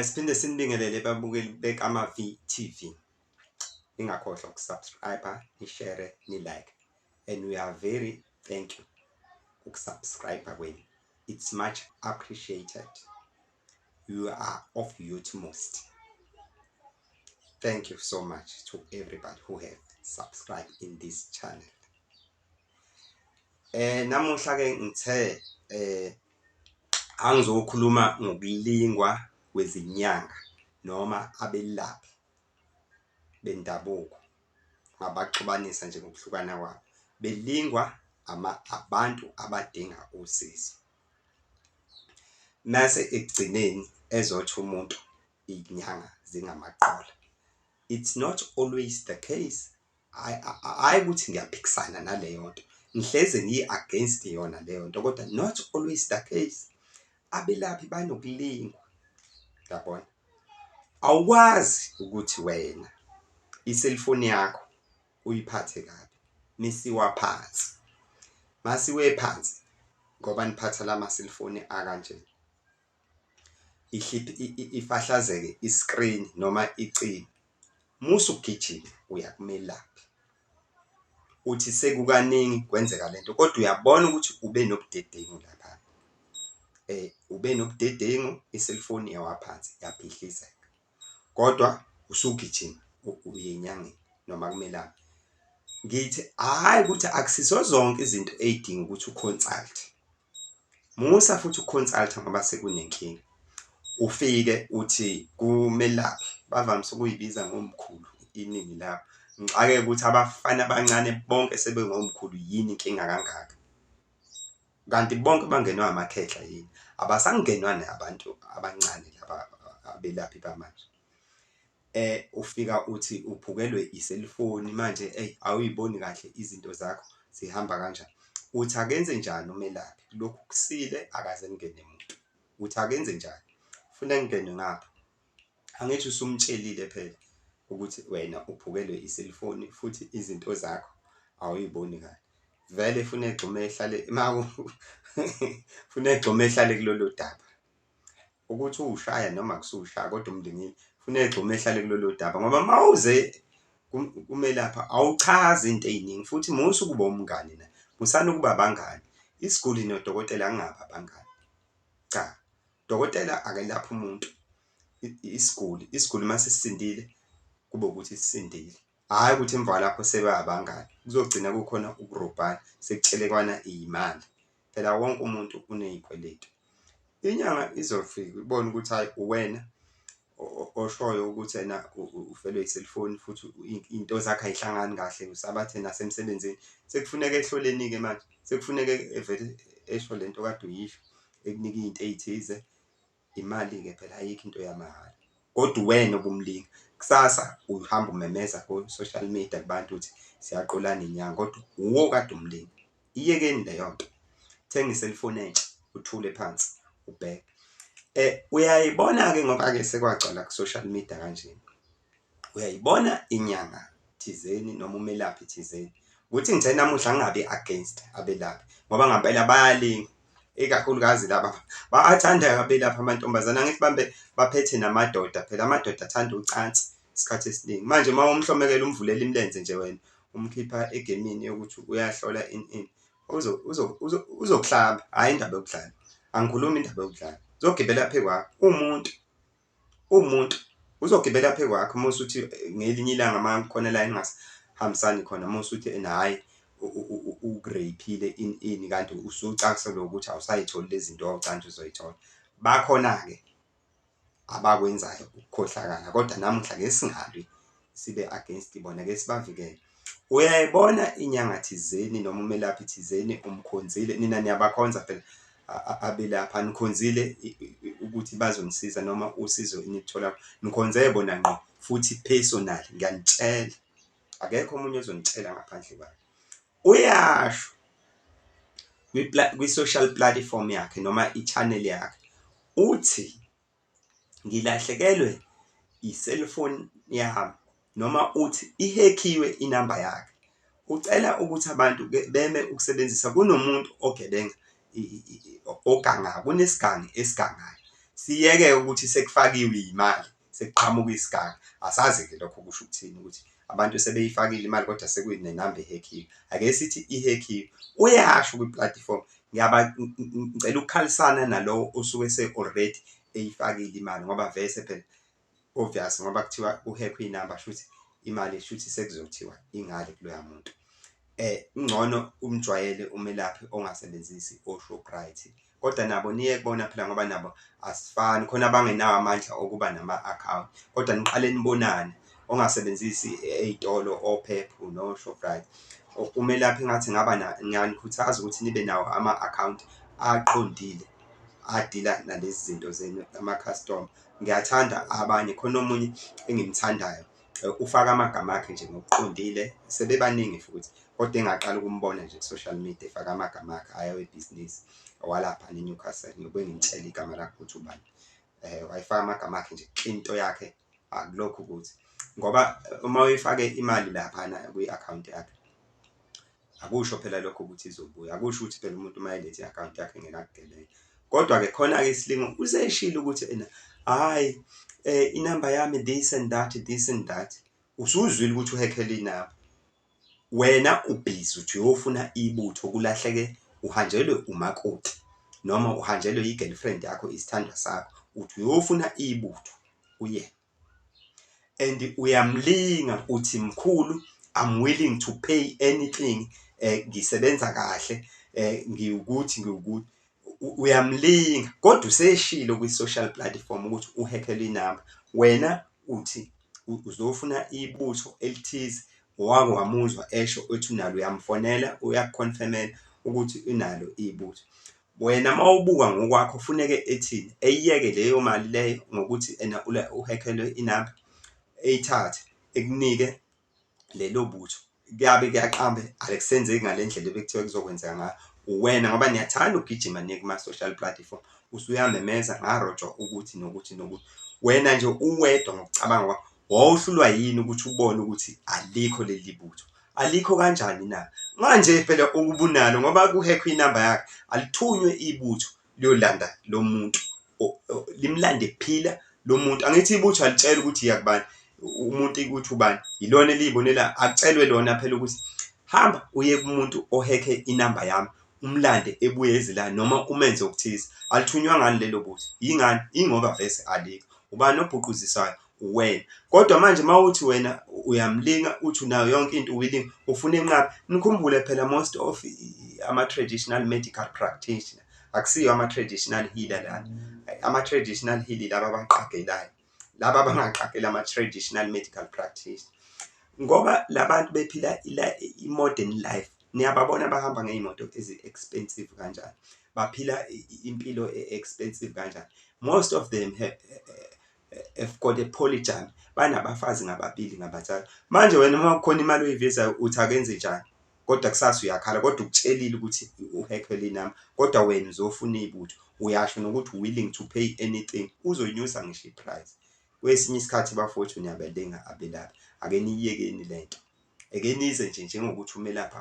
Siphinde sinibingelele babukeli bekaMavi TV. Ningakhohlwa uku-subscribe, ni-share, ni-like and we are very thank you uku-subscribe kwenu. It's much appreciated. You are of utmost. Thank you so much to everybody who have subscribed in this channel. Namuhla ke ngithe angizokhuluma ngokulingwa kwezinyanga noma abelaphi bendabuko, ngabaxubanisa nje ngokuhlukana kwabo, belingwa abantu abadinga usizo. Mase ekugcineni ezothi umuntu iy'nyanga zingamaqola. It's not always the case. Hhayi ukuthi ngiyaphikisana naleyo nto, ngihleze ngiyi-against yona leyo nto, kodwa not always the case. Abelaphi banokulingwa, uyabona? Awukwazi ukuthi wena i-cellphone yakho uyiphathe kabi misiwa phansi, masiwe phansi ngoba niphatha lama-cellphone akanje. Ifahlazeke i-screen noma icime, musa ukugijima uya kumelaphi uthi sekukaningi kwenzeka lento kodwa uyabona ukuthi ube nobudedengu laphana, ube nobudedengu i-cellphone yawa phansi yaphihlizeka, kodwa usugijima uya enyangeni noma kumelaphi. Ngithi hhayi ukuthi akusizo zonke izinto ey'dinga ukuthi u-consult-e. Musa futhi uku-consult-a ngoba sekunenkinga. Ufike uthi kumelaphi, bavamise ukuyibiza ngomkhulu iningi labo. Ngixakeke ukuthi abafana abancane bonke sebengomkhulu yini inkinga kangaka? Kanti bonke bangenwa amakhehla yini? Abasangenwa nabantu abancane laba abelaphi bamanje. Ufika uthi uphukelwe iselifoni manje eyi awuyiboni kahle izinto zakho zihamba kanjani. Uthi akenze njani umelaphi lokhu kusile akaze kungene muntu, uthi akenze njani? Funa kungene ngapha, angithi usumtshelile phela ukuthi wena uphukelwe iselifoni futhi izinto zakho awuyiboni kahle. Vele funa egxume ehlale funa egxume ehlale kulolo daba. Ukuthi uwushaya noma akusiwushaya kodwa umlingile funa egxume ehlale kulolo daba ngoba uma uze kumelaphi awuchazi into ey'ningi futhi musa ukuba umngani naye, musani ukuba abangani. Isiguli nodokotela kungabi abangani, cha, udokotela akelaphi umuntu isiguli, isiguli uma sesisindile kube ukuthi sisindile, hhayi ukuthi emva kwalapho sebe abangani. Kuzogcina kukhona ukurobhana sekutshelekwana iy'mali, phela wonke umuntu uney'kweletu. Inyanga izofika ibone ukuthi hhayi uwena oshoyo ukuthi ena ufelwe i-cellphone futhi iy'nto zakho ay'hlangani kahle usabathe nasemsebenzini. Sekufuneka ehloleni-ke manje, sekufuneke evele esho le nto okade uyisho, ekunika iy'nto ey'thize. Imali-ke phela ayikho into yamahhala, kodwa uwena obumlinga. Kusasa uhamba umemeza ko-social media kubantu uthi ziyaqolana iy'nyanga kodwa wuwe okade umlinga. Iyekeni leyo nto, thenga i-cellphone entsha uthule phansi ubheke. Uyayibona-ke ngoba-ke sekwagcwala ku-social media kanje, uyayibona inyanga thizeni noma umelaphi thizeni ukuthi ngithe namuhla ngingabi against abelaphi ngoba ngampela bayalinga, ikakhulukazi laba bayathanda abelaphi amantombazane angithi bambe baphethe namadoda phela amadoda athanda ucansi isikhathi esiningi. Manje uma umhlomekela umvulela imilenze nje wena umkhipha egemini yokuthi uyahlola ini ini uzokuhlaba, hhayi indaba yokudlala, angikhulumi indaba yokudlala, uzogibela phezu kwakho uwumuntu. Uwumuntu uzogibela phezu kwakho uma usuthi ngelinye ilanga uma kukhona la eningasahambisani khona uma usuthi ena hhayi uku-rape-ile ini ini kanti usucasulwa ukuthi awusayitholi le zinto owawucabanga ukuthi uzoyithola. Bakhona-ke abakwenzayo ukukhohlakala kodwa namuhla ake singalwi sibe against bona, ake sibavikele. Uyayibona inyanga thizeni noma umelaphi thizeni umkhonzile, nina niyabakhonza phela abelaphi, anikhonzile ukuthi bazonisiza noma usizo eniluthola, nikhonze bona ngqo futhi personal, ngiyanitshela, akekho omunye ozonitshela ngaphandle kwami. Uyasho kwi-social platform yakhe noma i-channel yakhe, uthi ngilahlekelwe i-cellphone yami noma uthi ihekhiwe inamba yakhe. Ucela ukuthi abantu beme ukusebenzisa kunomuntu ogebenga ogangayo, kunesigangi esigangayo. Siyeke ukuthi sekufakiwe iy'mali, sekuqhamuka isiganga, asazi-ke lokho kusho ukuthini ukuthi abantu sebeyifakile imali kodwa sekunenamba ehekhiwe. Ake sithi ihekhiwe, uyasho kwi-platform ngicela ukukhalisana nalo osuke ese-already eyifakile imali ngoba vese phela obvious ngoba kuthiwa kuhekhwe inamba shuthi imali shuthi sekuzothiwa ingale kuloya muntu. Kungcono umjwayele umelaphi ongasebenzisi o-Shoprite, kodwa nabo niye kubona phela ngoba nabo asifani khona abangenawo amandla okuba nama-akhawunti, kodwa niqale nibonane ongasebenzisi ey'tolo o-Pep no-Shoprite. Umelaphi engathi engaba ngiyanikhuthaza ukuthi nibe nawo ama-akhawunti aqondile adila nalezi zinto zenu ama-customer. Ngiyathanda abanye khona omunye engimthandayo ufake amagama akhe nje ngokuqondile, sebebaningi futhi kodwa engaqala ukumbona nje ku-social media efake amagama akhe hhayi awebhizinisi owalapha e-Newcastle, ngiyobuye ngimtshele igama lakhe ukuthi ubani. Wayefaka amagama akhe nje into yakhe akulokhu ukuthi ngoba uma uyifake imali laphana kwi-akhawunti yakhe akusho phela lokho ukuthi izobuya, akusho ukuthi phela umuntu uma elethe i-akhawunti yakhe ngeke akugebenge. Kodwa-ke khona-ke isilingo useshilo ukuthi ena hhayi inamba yami this and that, this and that. Usuzwile ukuthi uhekhele inamba, wena ubhizi uthi uyofuna ibutho kulahleke uhanjelwe umakoti noma uhanjelwe i-girlfriend yakho, isithandwa sakho, uthi uyofuna ibutho kuyena and uyamlinga uthi mkhulu I'm willing to pay anything ngisebenza kahle ngiwukuthi ngiwukuthi. Uyamlinga kodwa useshilo kwi-social platform ukuthi uhekhelwe inamba, wena uthi uzofuna ibutho elithize, owake wamuzwa esho ethi unalo, uyamfonela uyakukhonfemela ukuthi unalo ibutho. Wena uma ubuka ngokwakho kufuneke ethini, eyiyeke leyo mali leyo ngokuthi ena uhekhelwe inamba, eyithathe ekunike lelo butho. Kuyabe kuyaqamba akusenzeki ngale ndlela ebekuthiwe kuzokwenzeka ngayo. Uwena ngoba niyathanda ukugijima niye kuma-social platform, usuyamemeza ngarojwa ukuthi nokuthi nokuthi. Wena nje uwedwa ngokucabanga kwakho, wawuhlulwa yini ukuthi ubone ukuthi alikho leli butho? Alikho kanjani na? Manje phela ukuba unalo ngoba kuhekhwe inamba yakhe, alithunywe ibutho liyolanda lo muntu limlande ephila lo muntu. Angithi ibutho alitshelwa ukuthi iya kubani, umuntu ukuthi ubani, yilona eliyibonela, akutshelwe lona phela ukuthi hamba uye kumuntu ohekhe inamba yami, umlande ebuye eze la noma umenze okuthize. Alithunywa ngani lelo butho? Yingani? Yingoba vese alikho. Ubani obhuquzisayo? Uwena. Kodwa manje uma uthi wena uyamlinga uthi unayo yonke into willing ufuna enqabe, nikhumbule phela most of ama-traditional medical practitioner akusiyo ama-traditional healer lana. Ama-traditional healer laba abaqagelayo, laba abangaqageli ama-traditional medical practitioner. Ngoba la bantu bephila i-modern life, niyababona bahamba ngey'moto ezi-expensive kanjani, baphila impilo e-expensive kanjani. Most of them have got a polygyny, banabafazi ngababili ngabathathu. Manje wena uma kukhona imali oyivezayo uthi akenze njani? Kodwa kusasa uyakhala kodwa ukutshelile ukuthi uhekhelwe inamba, kodwa wena uzofuna ibutho. Uyasho nokuthi willing to pay anything, uzoyinyusa ngisho i-price. Kwesinye isikhathi bafowethu niyabalinga abelaphi, ake niyiyekeni lento. Ake nize nje njengokuthi umelaphi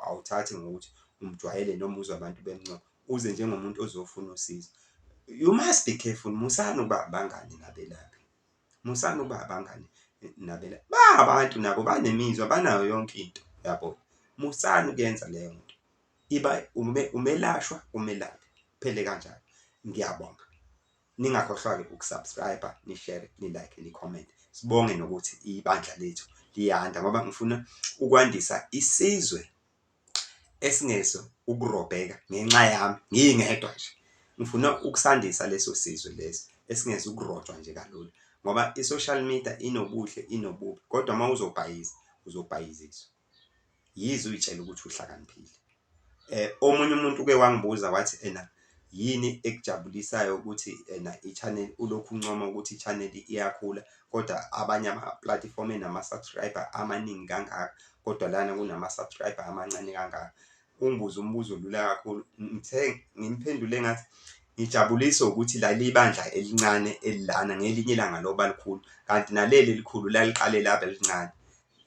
awuthathi ngokuthi umjwayele noma uzwe abantu bemncoma, uze njengomuntu ozofuna usizo. You must be careful, musani ukuba abangani nabelaphi, musani ukuba abangani nabelaphi. Ba abantu nabo banemizwa, banayo yonke into yabo. Musani ukuyenza leyo nto. Iba umelashwa umelaphi, kuphele kanjalo. Ngiyabonga. Ningakhohlwa-ke uku-subscribe, ni-share, ni-like, ni-comment. Sibonge nokuthi ibandla lethu liyanda ngoba ngifuna ukwandisa isizwe esingeso ukurobheka ngenxa yami ngingedwa nje. Ngifuna ukusandisa leso sizwe leso esingeze ukurojwa nje kalula ngoba i-social media inobuhle inobubi, kodwa uma uzobhayiza uzobhayiziswa. Yize uy'tshela ukuthi uhlakaniphile. Omunye umuntu uke wangibuza wathi ena yini ekujabulisayo ukuthi ena i-channel ulokhu uncoma ukuthi i-channel iyakhula kodwa abanye ama-platform enama-subscriber amaningi kangaka kodwa lana kunama-subscriber amancane kangaka. Ungibuze umbuzo olula kakhulu, ngithe ngimphendule ngathi ngijabuliswa ukuthi lali bandla elincane elilana ngelinye ilanga loba likhulu, kanti naleli elikhulu laliqale laba elincane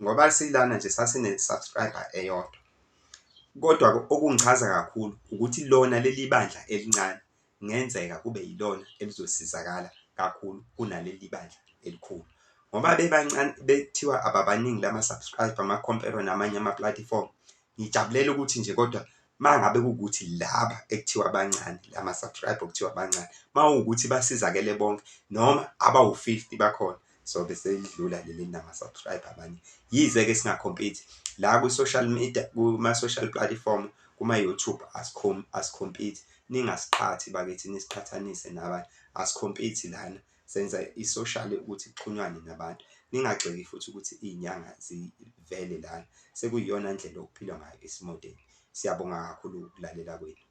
ngoba silana nje sasine-subscriber eyodwa. Kodwa-ke okungichaza kakhulu ukuthi lona leli bandla elincane Kungenzeka kube yilona elizosizakala kakhulu kunaleli bandla elikhulu ngoba bebancane bekuthiwa ababaningi lama-subscriber makhompera namanye ama-platform. Ngijabulela ukuthi nje kodwa uma ngabe kuwukuthi laba ekuthiwa bancane lama-subscriber okuthiwa bancane, uma kuwukuthi basizakele bonke noma abawu-50 bakhona, sobe selidlula leli elinama-subscriber amaningi. Yize-ke singa-compete la kwi-social media, kuma-social platform, kuma-YouTube asikhompiti. Ningasiqhathi bakithi nisiqhathanise nabanye, asikhompiti lana senza i-social ukuthi kuxhunywane nabantu. Ningagxeki futhi ukuthi iy'nyanga zivele lana, sekuyiyona ndlela okuphilwa ngayo esimodeni. Siyabonga kakhulu ukulalela kwenu.